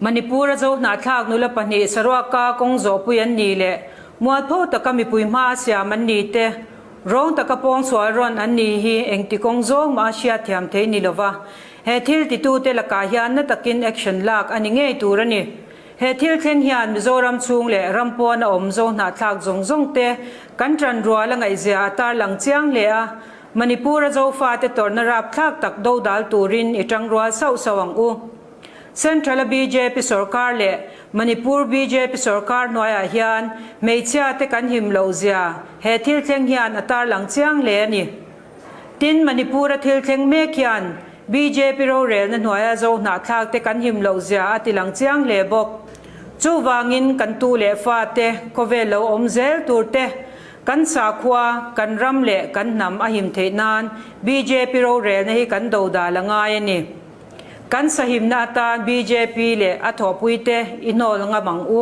Manipur-a Zohnahthlak nula pahnih saruaka kawng zawhpui an ni leh mualpho taka mipui hma a siam an ni te, rawng taka pawngsual rawn an ni hi engti kawng zawng mah a hriatthiam thei ni lova, he thil titute lakah hian na takin action lak a ni ngei tur a ni. He thil thleng hian Mizoram chhung leh ram pawn a awm Zohnahthlak zawng zawng te kan ṭan rual a ngaihzia a tarlang chiang hle a, Manipur-a Zofate tawrhna rapthlak tak dodal turin i ṭangrual sauh sauh ang u. Central-a bjp sorkar leh Manipur bjp sorkar hnuaiah hian hmeichhia te kan him loh zia he thil thleng hian a tarlang chiang hle a ni. Tin, Manipur-a thil thleng mek hian bjp rorelna hnuaia zo hnahthlak te kan him loh zia a tilang chiang hle bawk. Chuvangin kan tu leh fa te khawvel lo awm zel tur te, kan sakhua, kan ram leh kan hnam a him theih nan bjp rorelna hi kan dodal a ngai a ni. Kan sahimna atan bjp leh a thawhpuite i hnawl ngam ang u.